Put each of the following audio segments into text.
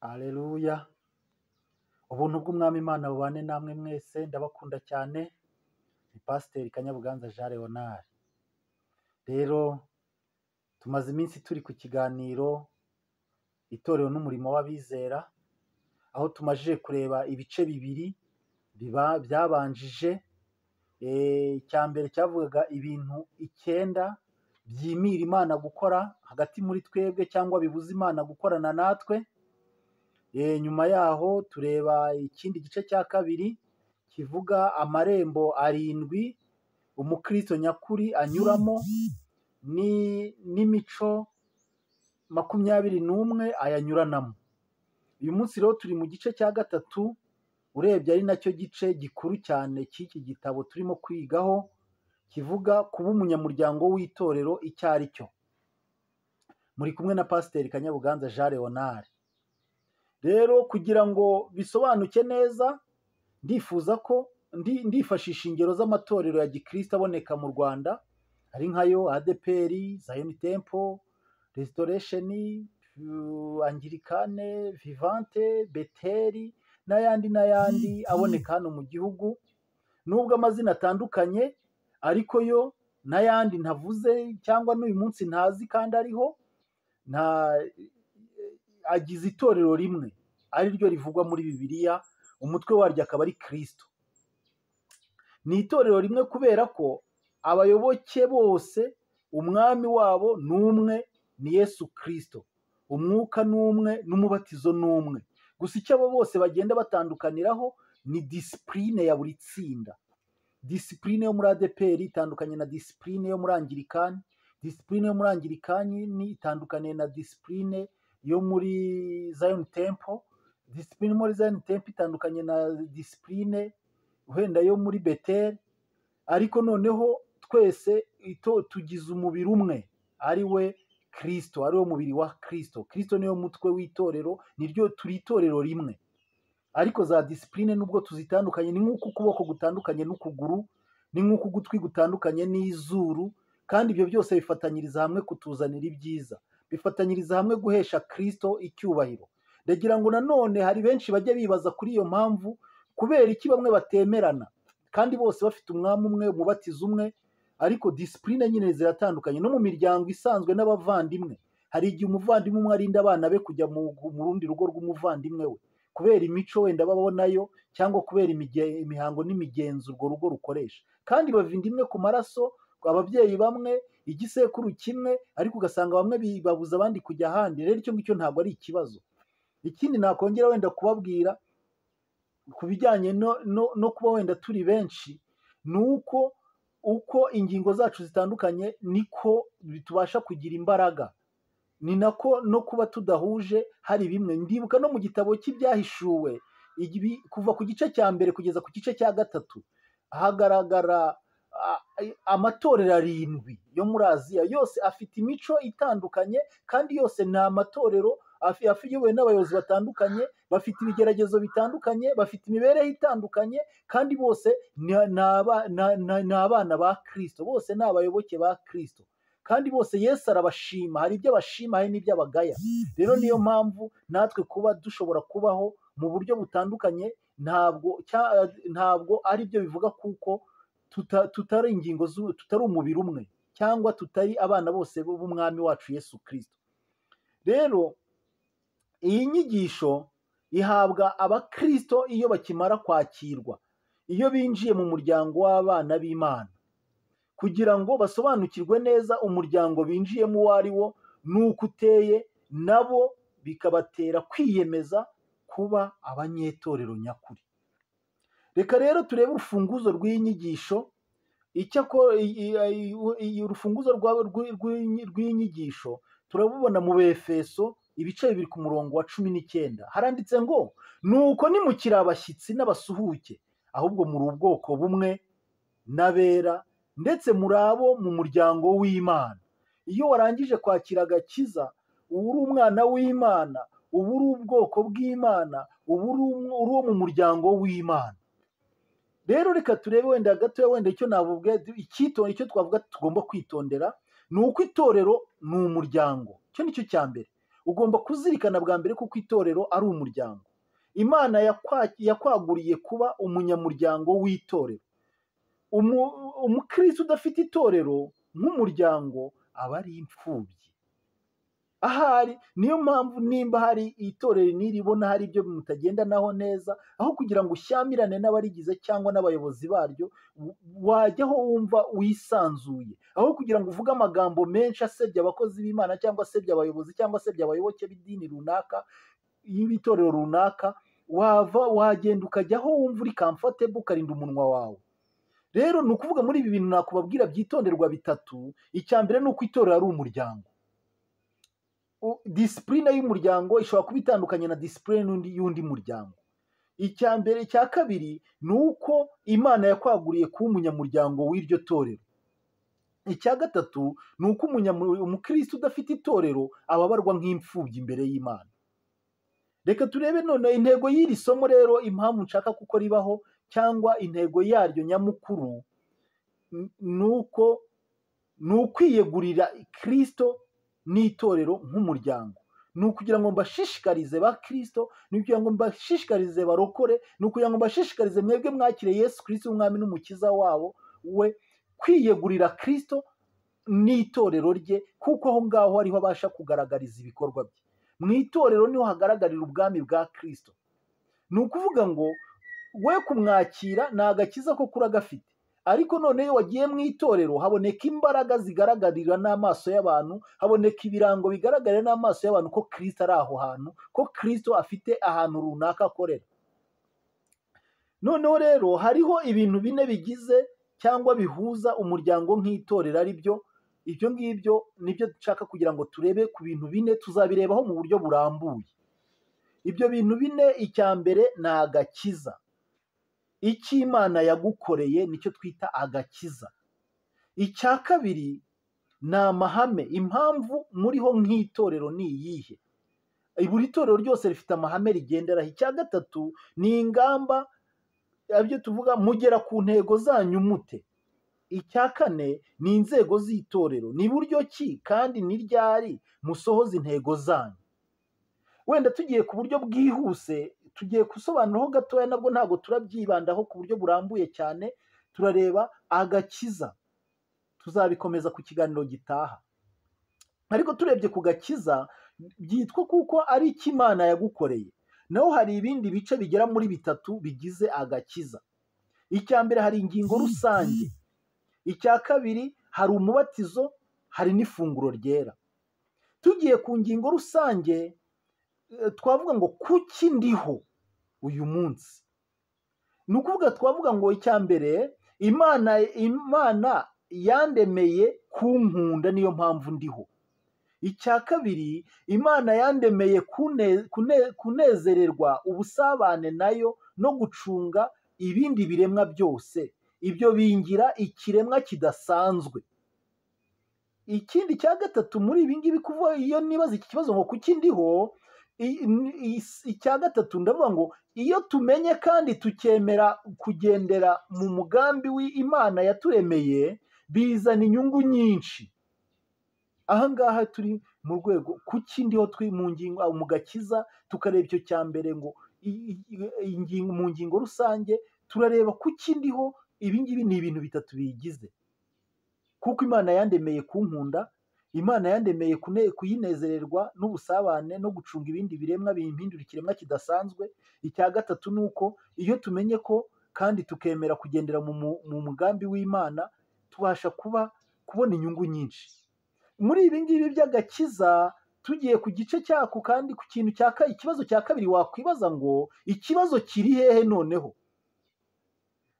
Aleluya! Ubuntu bw'Umwami Imana bubane namwe mwese, ndabakunda cyane, ni Pasiteri Kanyabuganza Jean Leonard. Rero tumaze iminsi turi ku kiganiro Itorero n'umurimo w'abizera, aho tumajije kureba ibice bibiri biba byabanjije. Icya mbere cyavugaga ibintu 9 byimira Imana gukora hagati muri twebwe cyangwa bibuza Imana gukorana natwe. Nyuma yaho tureba ikindi gice cya kabiri kivuga amarembo 7 umukristo nyakuri anyuramo n'imico 21 ayanyuranamo. Uyu munsi rero turi mu gice cya gatatu, urebye ari nacyo gice gikuru cyane cy'iki gitabo turimo kwigaho, kivuga kuba umunyamuryango w'itorero icyo ari cyo. Muri kumwe na Pasiteri Kanyabuganza Jean Leonard. Rero kugira ngo bisobanuke neza, ndifuza ko ndifashisha ingero z'amatorero ya gikristo aboneka mu Rwanda, ari nkayo ADEPR, Zion Temple, Restoration, Anglikane, Vivante, Beteri n'ayandi n'ayandi aboneka hano mu gihugu, nubwo amazina atandukanye ariko yo n'ayandi ntavuze cyangwa n'uyu munsi ntazi kandi ariho, nta agize itorero rimwe ari ryo rivugwa muri Bibiliya, umutwe waryo akaba ari Kristo. Ni itorero rimwe kubera ko abayoboke bose umwami wabo ni umwe, ni Yesu Kristo. Umwuka ni umwe n'umubatizo ni umwe. Gusa icyo abo bose bagenda batandukaniraho ni disipurine ya buri tsinda. Disipurine yo muri ADEPR itandukanye na disipurine yo muri Anglikani, disipurine yo muri Anglikani ni itandukaniye na disipurine yo muri Zion Temple, disipurine muri Zion Temple itandukanye na disipurine wenda yo muri Bethel, ariko noneho twese tugize umubiri umwe ari we Kristo, ari wo mubiri wa Kristo. Kristo niwe mutwe w'itorero, niryo turi itorero rimwe. Ariko za disipurine nubwo tuzitandukanye, ni nk'uko ukuboko gutandukanye n'ukuguru, ni nk'uko ugutwi gutandukanye n'izuru, kandi ibyo byose bifatanyiriza hamwe kutuzanira ibyiza, bifatanyiriza hamwe guhesha Kristo icyubahiro. Ndagira ngo nanone hari benshi bajya bibaza kuri iyo mpamvu, kubera iki bamwe batemerana kandi bose bafite umwami umwe, umubatizo umwe, ariko disipurine nyine ziratandukanye. No mu miryango isanzwe n'abavandimwe, hari igihe umuvandimwe umwe arinda abana be kujya mu rundi rugo rw'umuvandimwe we kubera imico wenda babonayo, cyangwa kubera imihango n'imigenzo urwo rugo rukoresha, kandi bava inda imwe ku maraso, ababyeyi bamwe, igisekuru kimwe, ariko ugasanga bamwe babuza abandi kujya ahandi. Rero icyo ngicyo ntabwo ari ikibazo. Ikindi nakongera wenda kubabwira ku bijyanye no kuba wenda turi benshi, ni uko uko ingingo zacu zitandukanye niko tubasha kugira imbaraga, ni nako no kuba tudahuje hari bimwe. Ndibuka no mu gitabo cy'Ibyahishuwe, kuva ku gice cya mbere kugeza ku gice cya gatatu, hagaragara amatorero 7 yo muri Aziya, yose afite imico itandukanye, kandi yose ni amatorero ayobowe n'abayobozi batandukanye, bafite ibigeragezo bitandukanye, bafite imibereho itandukanye, kandi bose ni abana ba Kristo, bose ni abayoboke ba Kristo, kandi bose Yesu arabashima, hari ibyo abashima hari n'ibyo abagaya. Rero niyo mpamvu natwe kuba dushobora kubaho mu buryo butandukanye ntabwo ari byo bivuga kuko tutari ingingo, tutari umubiri umwe, cyangwa tutari abana bose b'umwami wacu Yesu Kristo. Rero iyi nyigisho ihabwa abakristo iyo bakimara kwakirwa, iyo binjiye mu muryango w'abana b'Imana, kugira ngo basobanukirwe neza umuryango binjiyemo uwo ari wo n'uko uteye, nabo bikabatera kwiyemeza kuba abanyetorero nyakuri. Reka rero turebe urufunguzo rw'iyi nyigisho. Urufunguzo rw'iyi nyigisho turabubona mu Befeso ibice 2 ku murongo wa 19. Haranditse ngo: nuko nimukiri abashyitsi n'abasuhuke, ahubwo muri ubwoko bumwe n'abera, ndetse muri abo mu muryango w'Imana. Iyo warangije kwakira agakiza, uba uri umwana w'Imana, uba uri ubwoko bw'Imana, uba uri uwo mu muryango w'Imana. Rero reka turebe wenda gatoya, wenda icyo navuga, icyo twavuga tugomba kwitondera ni uko itorero ni umuryango. Icyo nicyo cya mbere. Ugomba kuzirikana bwa mbere kuko itorero ari umuryango. Imana yakwaguriye kuba umunyamuryango w'itorero. Umukristo udafite itorero nk'umuryango aba ari imfubyi. Ahari niyo mpamvu nimba hari itorero niribona hari ibyo mutagendanaho neza, aho kugira ngo ushyamirane n'abarigize cyangwa n'abayobozi baryo, wajyaho wumva wisanzuye. Aho kugira ngo uvuge amagambo menshi asebya abakozi b'Imana cyangwa asebya abayobozi cyangwa asebya abayoboke b'idini runaka, y'itorero runaka, wava wagenda ukajyaho wumva uri comfortable, ukarinda umunwa wawe. Rero ni ukuvuga muri ibi bintu nakubabwira byitonderwa bitatu. Icya mbere ni uko itorero ari umuryango. Disipurine y'umuryango ishobora kuba itandukanye na disipurine y'undi muryango. Icya mbere. Icya kabiri ni uko Imana yakwaguriye kuba umunyamuryango w'iryo torero. Icya gatatu ni uko umukristo udafite itorero ababarwa nk'imfubyi imbere y'Imana. Reka turebe none intego y'iri somo rero, impamvu nshaka kuko ribaho cyangwa intego yaryo nyamukuru ni uko ni ukwiyegurira Kristo n'itorero nk'umuryango. Ni ukugira ngo mbashishikarize ba Kristo, ni ukugira ngo mbashishikarize barokore, ni ukugira ngo mbashishikarize mwebwe mwakire Yesu Kristo umwami n'umukiza wabo we, kwiyegurira Kristo n'itorero rye, kuko aho ngaho ariho abasha kugaragariza ibikorwa bye. Mu itorero niho hagaragarira ubwami bwa Kristo. Ni ukuvuga ngo we kumwakira ni agakiza ko kuri agafite, ariko none iyo wagiye mu itorero haboneka imbaraga zigaragarira n'amaso y'abantu, haboneka ibirango bigaragarira n'amaso y'abantu ko Kristo ari aho hantu, ko Kristo afite ahantu runaka akorera. Noneho rero hariho ibintu bine bigize cyangwa bihuza umuryango nk'itorero, ari byo ibyo ngibyo nibyo nshaka kugira ngo turebe ku bintu bine, tuzabirebaho mu buryo burambuye. Ibyo bintu bine, icya mbere ni agakiza. Icyo Imana yagukoreye nicyo twita agakiza. Icya kabiri ni amahame. Impamvu muriho nk'itorero ni iyihe? Buri torero ryose rifite amahame rigenderaho. Icya gatatu ni ingamba, ibyo tuvuga mugera ku ntego zanyu mute. Icya kane ni inzego z'itorero, ni buryo ki kandi ni ryari musohoza intego zanyu. Wenda tugiye ku buryo bwihuse, tugiye gusobanuraho gatoya, nabwo ntabwo turabyibandaho ku buryo burambuye cyane. Turareba agakiza, tuzabikomeza ku kiganiro gitaha. Ariko turebye ku gakiza, byitwa kuko ari icyo Imana yagukoreye. Naho hari ibindi bice bigera muri bitatu bigize agakiza. Icya mbere hari ingingo rusange, icya kabiri hari umubatizo, hari n'ifunguro ryera. Tugiye ku ngingo rusange, twavuga ngo kuki ndiho uyu munsi? Ni ukuvuga twavuga ngo icya mbere, Imana yandemeye kunkunda, niyo mpamvu ndiho. Icya kabiri, Imana yandemeye kunezererwa ubusabane nayo no gucunga ibindi biremwa byose. Ibyo bingira ikiremwa kidasanzwe. Ikindi cya gatatu muri ibi ngibi, kuva iyo nibaza iki kibazo ngo kuki ndiho, icya gatatu ndavuga ngo iyo tumenye kandi tukemera kugendera mu mugambi w'Imana yaturemeye, bizana inyungu nyinshi. Aha ngaha turi mu rwego kuki ndiho, turi mu ngingo mu gakiza, tukareba icyo cya mbere ngo mu ngingo rusange turareba kuki ndiho. Ibi ngibi ni ibintu bitatu biyigize. Kuko Imana yandemeye kunkunda, Imana yandemeye kuyinezererwa n'ubusabane no gucunga ibindi biremwa bimpindura ikiremwa kidasanzwe. Icya gatatu ni uko iyo tumenye ko kandi tukemera kugendera mu mugambi w'Imana, tubasha kubona inyungu nyinshi. Muri ibi ngibi by'agakiza, tugiye ku gice cyako kandi ku kintu cya ikibazo cya kabiri wakwibaza ngo ikibazo kiri hehe noneho?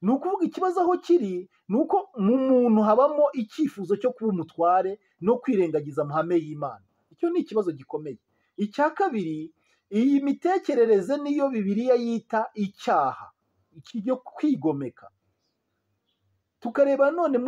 Ni ukuvuga ikibazo aho kiri ni uko mu muntu habamo icyifuzo cyo kuba umutware no kwirengagiza amahame y'Imana. Icyo ni ikibazo gikomeye. Icya kabiri, iyi mitekerereze niyo Bibiliya yita icyaha, cyo kwigomeka. Tukareba none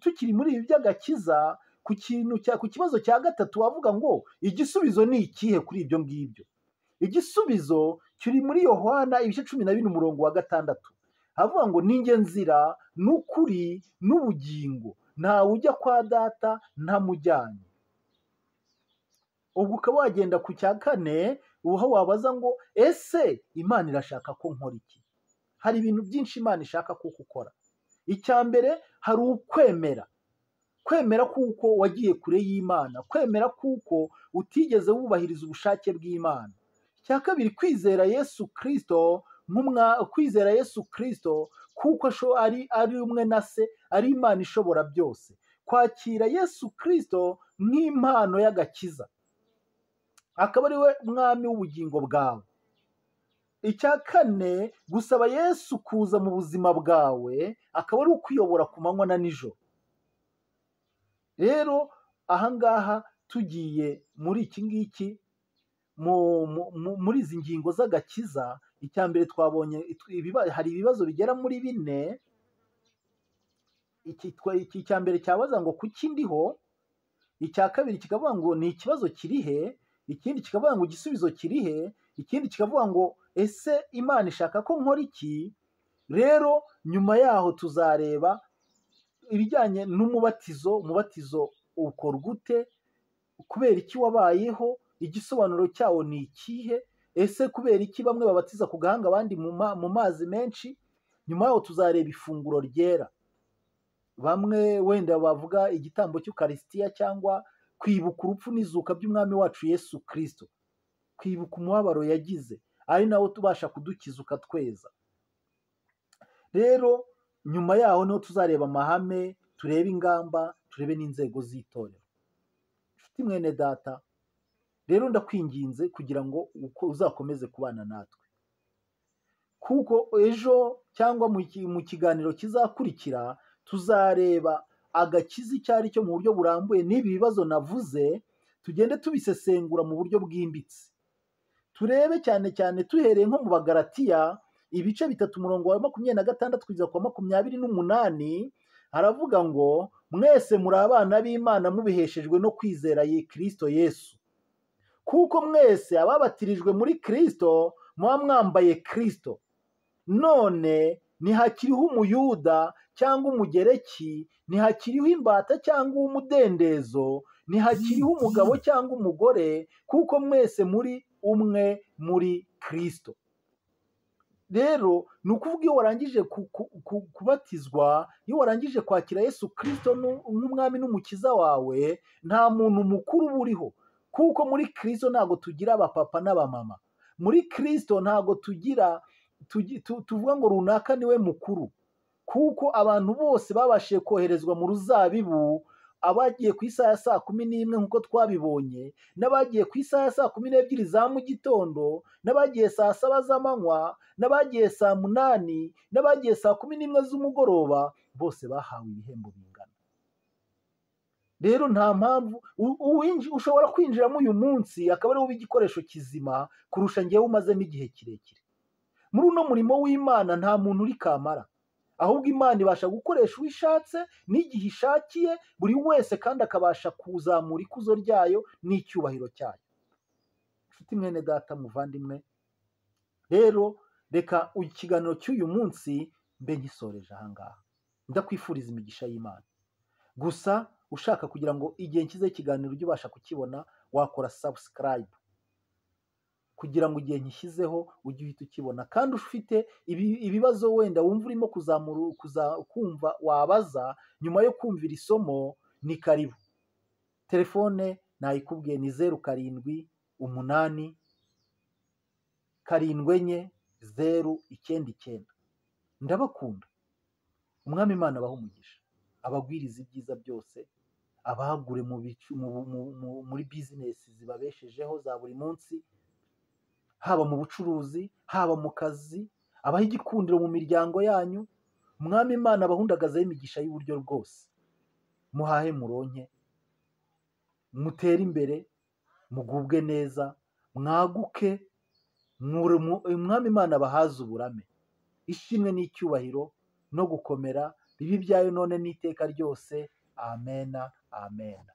tukiri muri ibi by'agakiza, ku kintu ku kibazo cya gatatu wavuga ngo igisubizo ni ikihe kuri ibyo ngibyo? Igisubizo kiri muri Yohana ibice 14 umurongo wa 6. Havuga ngo ninjye nzira n'ukuri n'ubugingo, ntawe ujya kwa data ntamujyanye. Ubwo ukaba wagenda ku cya kane, aho wabaza ngo ese Imana irashaka ko nkora iki? Hari ibintu byinshi Imana ishaka ko ukora. Icya mbere hari ukwemera, kwemera kuko wagiye kure y'Imana, kwemera kuko utigeze wubahiriza ubushake bw'Imana. Icya kabiri, kwizera Yesu Kristo, kwizera Yesu Kristo kuko ari umwe na se, ari Imana ishobora byose. Kwakira Yesu Kristo nk'impano y'agakiza, akaba ari we mwami w'ubugingo bwawe. Icya kane, gusaba Yesu kuza mu buzima bwawe, akaba ari ukuyobora ku manywa na nijoro. Rero ahangaha tugiye muri iki ngiki, muri izi ngingo z'agakiza, icya mbere twabonye hari ibibazo bigera muri 4. Iki cya mbere cyabaza ngo kuki ndiho, icya kabiri kikavuga ngo ni ikibazo kiri he, ikindi kikavuga ngo igisubizo kiri he, ikindi kikavuga ngo ese Imana ishaka ko nkora iki. Rero nyuma yaho tuzareba ibijyanye n'umubatizo. Umubatizo ukorwa ute? Kubera iki wabayeho? Igisobanuro cyawo ni ikihe? Ese kubera iki bamwe babatiza ku gahanga abandi mu mazi menshi? Nyuma yaho tuzareba ifunguro ryera, bamwe wenda bavuga igitambo cy'Ukarisitiya cyangwa kwibuka urupfu n'izuka by'Umwami wacu Yesu Kristo, kwibuka umubabaro yagize, ari nawo tubasha kudukiza ukatweza. Rero nyuma yaho niho tuzareba amahame, turebe ingamba, turebe n'inzego z'itorero. Nshuti mwene data, rero ndakwinginze kugira ngo uzakomeze kubana natwe, kuko ejo cyangwa mu kiganiro kizakurikira tuzareba agakiza icyo ari cyo mu buryo burambuye, n'ibi bibazo navuze tugende tubisesengura mu buryo bwimbitse. Turebe cyane cyane tuhereye nko mu Bagalatiya ibice 3 umurongo wa 26 kugeza ku wa 28, haravuga ngo mwese muri abana b'Imana mubiheshejwe no kwizera Kristo Yesu, kuko mwese ababatirijwe muri Kristo muba mwambaye Kristo. None ntihakiriho Umuyuda cyangwa Umugereki, ntihakiriho imbata cyangwa umudendezo, ntihakiriho umugabo cyangwa umugore, kuko mwese muri umwe muri Kristo. Rero ni ukuvuga iyo warangije kubatizwa, iyo warangije kwakira Yesu Kristo nk'umwami n'umukiza wawe, nta muntu mukuru uba uriho, kuko muri Kristo ntabwo tugira abapapa n'abamama. Muri Kristo ntabwo tugira tuvuga ngo runaka niwe mukuru, kuko abantu bose babashije koherezwa mu ruzabibu, abagiye ku isaha ya 11 nk'uko twabibonye, n'abagiye ku isaha ya 12 za mu gitondo, n'abagiye saa 7 z'amanywa, n'abagiye saa 8, n'abagiye saa 11 z'umugoroba, bose bahawe ibihembo bingana. Rero nta mpamvu ushobora kwinjiramo uyu munsi akaba ari wowe igikoresho kizima kurusha njyewe umazemo igihe kirekire. Muri uno murimo w'Imana nta muntu uri kamara, ahubwo Imana ibasha gukoresha uwo ishatse n'igihe ishakiye buri wese, kandi akabasha kuzamura ikuzo ryayo n'icyubahiro cyayo. Nshuti mwene data muvandimwe, rero reka ikiganiro cy'uyu munsi mbe nkisoreje ahangaha. Ndakwifuriza imigisha y'Imana. Gusa ushaka kugira ngo igihe nshyizeho ikiganiro ujye ubasha kukibona, wakora subscribe kugira ngo igihe nkishyizeho ujye uhita ukibona. Kandi ufite ibibazo wenda wumva urimo kumva wabaza nyuma yo kumvira isomo, ni karibu. Telefone nayikubwiye ni 0 7 8 7 4 0 9 9. Ndabakunda. Umwami Imana abahe umugisha, abagwirize ibyiza byose, abahagure muri bizinesi zibabeshejeho za buri munsi, haba mu bucuruzi, haba mu kazi, abahe igikundiro mu miryango yanyu. Umwami Imana abahundagazeho imigisha y'uburyo bwose. Muhahe muronke, mutere imbere, mugubwe neza, mwaguke, Umwami Imana abahaze uburame. Ishimwe n'icyubahiro no gukomera bibe ibyayo none n'iteka ryose. Amena, amena.